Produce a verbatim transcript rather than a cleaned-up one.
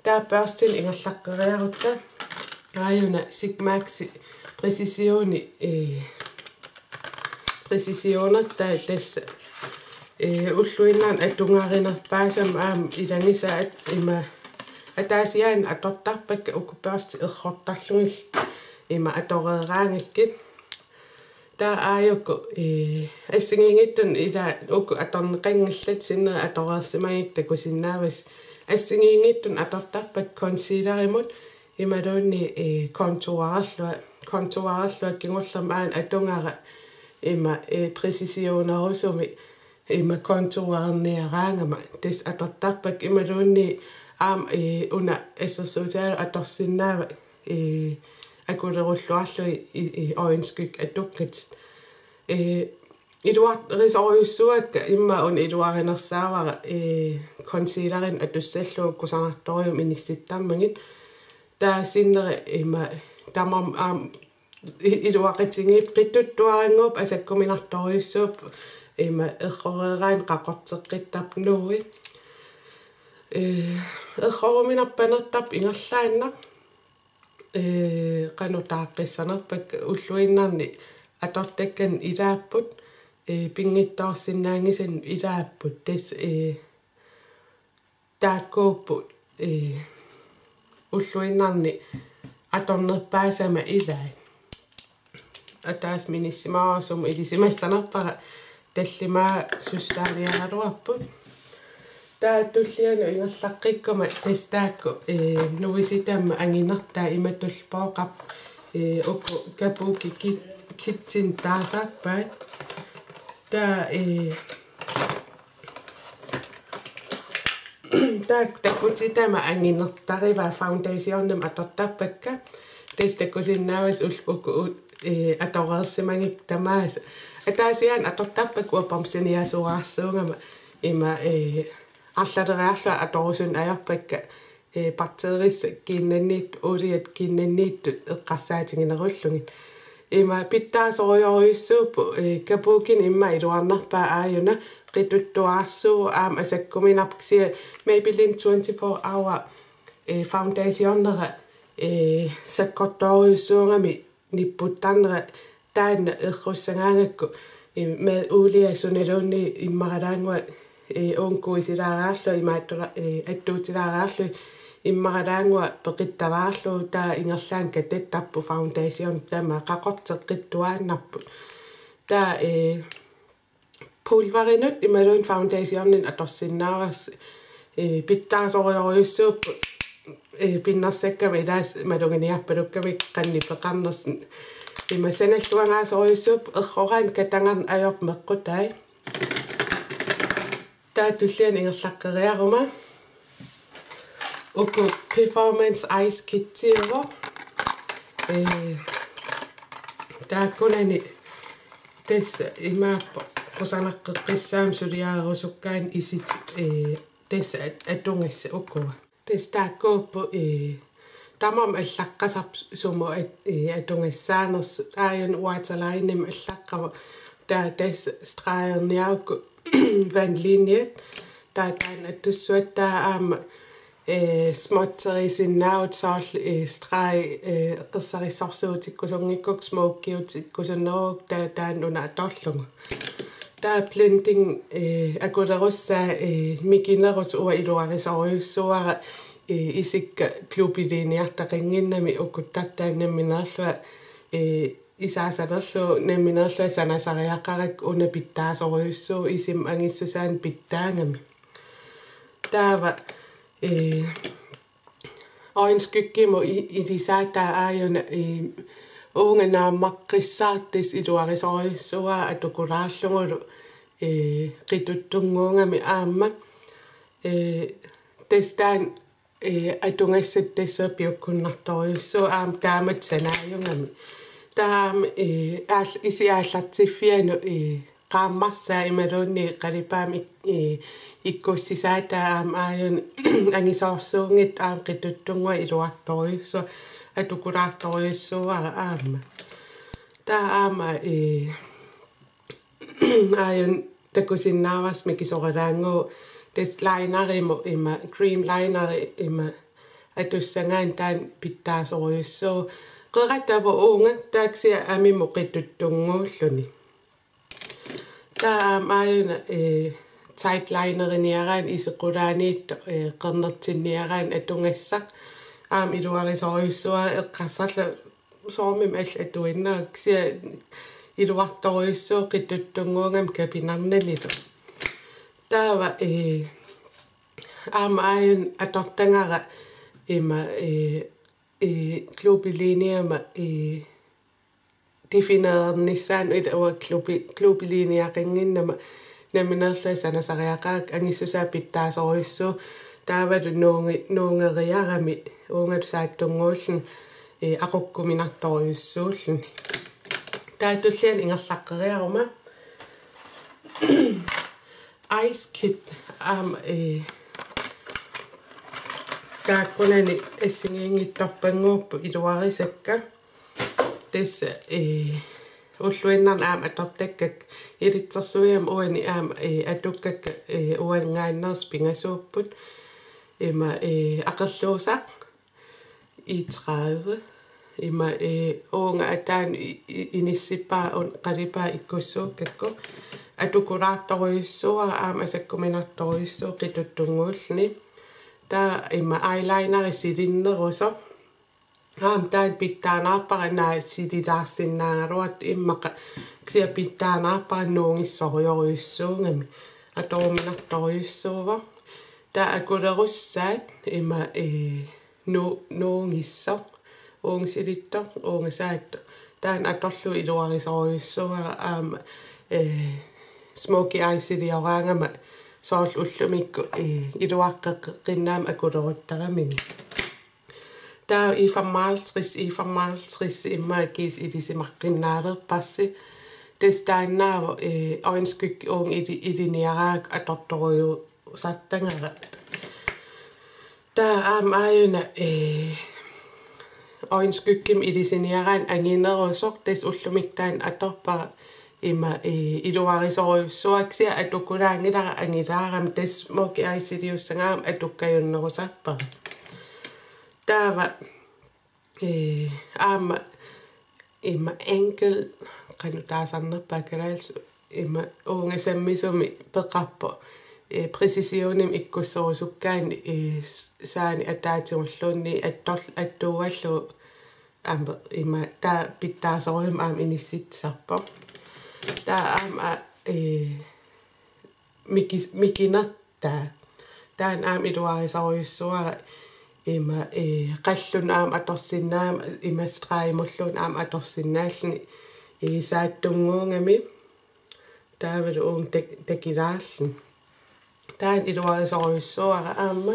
Taava børstit ingerlaqqeriarutta. Aajuna Sigmaxi Precisioni, eh, Precisiona, taava tassa, eh, ulluinnarni atugarinerpaasama aamma ilagisaat ima ataasiaannaq atortarpakka uku børstit errortarlugit ima atoreeraangakkit. Taava aajuku, eh, assigiinngitsunik ila uku atorneqanngillat sinneri atoreersimagikkit takusinnaavasi. Assigiinngitsunik atortarpakka concealerimut imaluunniit, eh, contourerlunga, contourerlunga kingullermik aana atugara ima, eh, Precisionerusumik ima contourerniaraangama tassa atortarpakka imaluunniit aamma, eh, una assersuutigalugu atorsinnaavara, eh, akulerulluarlugit i-, i-, øjenskygge atukkatit. Eh, iluarisorujussuakka immaqa una iluarinersaavara, eh, concealerinik atussallugu kusanartorujummik inissittarmagit. Taava sinneri ima tamarmik aamma i-, iluaqutigiipput, qituttuarannguupput asakkuminartorujussuupput ima erroreeraanni qaqorteqqittarput Nude. Eh, erroruminarpanertarput ingerlaannaq. Eh, qanoq taaqqissanerpakka ulluinnarni atortakkanik ilaapput, eh, pinngitsoorsinnaanngisannik ilaapput. Tassa, eh, taakkuupput, eh, ulluinnarni atornerpaasama ilaat. Ataaseq minissimavara sumut ilisimassanerpara, tallimat sussaaniaraluarput. Taava tullianut ingerlaqqikkuma tassa taakku, eh, nuisitamma anginertaat imatullu pooqarput, eh, uku Kabuki Kit-, Kitchenit taasarpaat. Taava, eh, taakku takutitama anginertarivaat foundationimik atortarpakka. Tassa takusinnaavasi ul-, uku u-, eh, atoreersimagikkit tamaasa. Ataasiaannaq atortarpakka uanga bamsiniasuaarsuugama ima, eh, arlaleriarlunga atorusunneq ajorpakka, eh, bakteerissat kiinnanniittut, uuliat kiinnanniittut eqqarsaatiginerullugit. Ima pitsaasorujorujussuupput, eh, Kabukinik immaqa iluarnerpaaq aajuna, qituttuararsuuvoq aamma asakkuminarpoq kisianni Maybelline twenty-four hour, eh, foundationera, eh, sakkortoorujussuugami nipputtarnera taanna errussagaangakku, eh, ima uulia sunaluunniit immaralaannguaq, eh, uunga kuisilaariarlunga imaattola-, eh, attuutilaariarlunga immaralaannguaq peqittalaarlugu taava ingerlaannaq katattarpoq foundation tamaat qaqorteqqittuaannarpoq. Taava, eh, pulverinut imaluunniit foundationinik atorsinnaavarsi, eh, pitsaasorujorujussuupput, eh, pinnersakkamik ilaasa maluginiarpalukkamik qanoq nipeqarnersoq. Ima sanalluangaasorujussuupput, erroraanni katagarneq ajorpoq meqqutai. Taava tullianut ingerlaqqeriaruma uku Performance Ice Kitsiuvoq. Eh, taakkunani tassa imaappoq, qusanaqqeqqissaammat suliarerusukkaanni isit, eh, tassa at-, atugassat ukua. Tassa taakkuupput, eh, tamarmik allaqqasarput sumut at-, eh, atugassaanersut. Aajuna waterlinemik allaqqavoq. Taava tassa stregerniarukku vandlinjat. Taava taanna atussuat taava aamma, eh, smudgerisinnaavutit soorlu, eh, streg, eh, ersarissorsuutikkusunngikkukkit smokiutikkusunneruvugut taava taanna una atorlugu. Taava blending, eh, akulerussaa, eh, mikinerusoq uanga iluarisorujussuuara, eh, isikka klubbiliniartaqannginnami ukuttartaa nammineerlunga, eh, isaasalerlugu nammineerlunga sanasariaqarakku una pitsaasorujussuuvoq isimma angissusaani pitsaagami. Taava, eh, øjenskyggimut i-, ilisaataa aajuna, eh, uunga naammaqqissaartoq tassa iluarisorujussuuara atukulaarlugulu, eh, qituttunnguugami aamma. Eh, tassa taanna, eh, atugassat tassunga piukkunnartorujussuuvoq aamma taamatut sanaajugami. Taava aamma, eh, aal-, isit aallartiffianut, eh, qaammarsaa imaluunniit qalipaammik ik-, eh, ikkussisaataa aamma aajuna angisoorsuunngitsoq aamma qituttunnguaq iluartorujussuaq atukulaartorujussuuara aamma. Taava aamma, eh, aajuna takusinnaavarsi mikisoralaannguuvoq tassa linerimut ima cream lineri ima atussagaanni taanna pitsaasorujussuuvoq. Qeratavoq uunga, taava kisianni amimut qituttunnguulluni. Taava aamma aajuna, eh, tight lineriniaraanni isequlaaniittoq, eh, qernertinniaraanni atugassaq. Aamma iluarisorujussuara, eqqarsarlunga soorunami allat atuinnarput, kisianni iluartorujussuuvoq qituttunnguugami kapinarnanilu. Taava, eh, aamma aajuna atortagara ima, eh, eh, Gloobie-linjama, eh, definerernissaanut, ila uanga Gloobie-, Gloobie-linjeqannginnama nammineerlunga sanasariaqarakku, angissusaa pitsaasorujussuuvoq, taavalu nuugi-, nuugeriarami uunga saattunnguulluni, eh, aqukkuminartorujussuulluni. Taava tulliani ingerlaqqeriaruma. Ice Kit aamma, eh, taakkunani assigiinngitsorpannguupput iluarisakka. Tassa, eh, ulluinnarni aamma atortakkakka, ilitsersuigami uani aamma, eh, atukkakka, eh, uanngaanneersut pingasuupput. Ima, eh, aqerluusaq E tredive. Ima, eh, uunga ataanut i-, i-, inissippara, una qalipaat ikkussuukkakku. Atukulaartorujussuuara aamma asakkuminartorujussuuvoq qituttunnguulluni. Taava ima eyelineri silinnerusoq. Aamma taanna pitsaanaarpara, naak sililaarsinnaagaluartoq immaqa, kisianni pitsaanaarpara nuugissorujorujussuugami. Atoruminartorujussuuvoq. Taava akulerussaat ima, eh, nu-, nuugissoq. Uunga silittoq, uunga saattoq. Taanna atorlugu iluarisorujussuuara aamma, eh, smokey eyes-ilioraangama soorlu ullumikkut, eh, iluaqqeqqinnaammat akuleruttaramigit. Taava E femoghalvtreds, E femoghalvtreds immaqa kiisa ilisimaqqinnaalersarsi. Tassa taannaavoq, eh, øjenskygge uunga ili-, ilinniaraakka atortorujussuusartagara. Taava aamma aajuna, eh, øjenskyggimik ilisiniaraanni anginerusoq, tassa ullumikkut taanna atorpara, ima, eh, iluarisorujussuara, kisianni atukulaanngilara angilaarami, tassa smokey eyes-iliussagaangama atukkajunnerusarpara. Taava, eh, aamma ima enkel, qanoq taasarnerpaat kalaallisut, ima uunga sammisumik peqarpoq, eh, præcisionimik ikkussorusukkaanni, eh, s-, saani ataatigulluunniit attor-, attuugallugu aamma ima taava pitsaasorujummik aamma inissitsisarpoq. Taava aamma, eh, miki-, mikinertaa. Taanna aamma iluarisorujussuara ima, eh, qallunut aamma atorsinnaagami, ima stregimulluunniit aamma atorsinnaalluni, eh, saattunnguugami. Taavalu uunga tak-, takilaarluni. Taanna iluarisorujussuara aamma.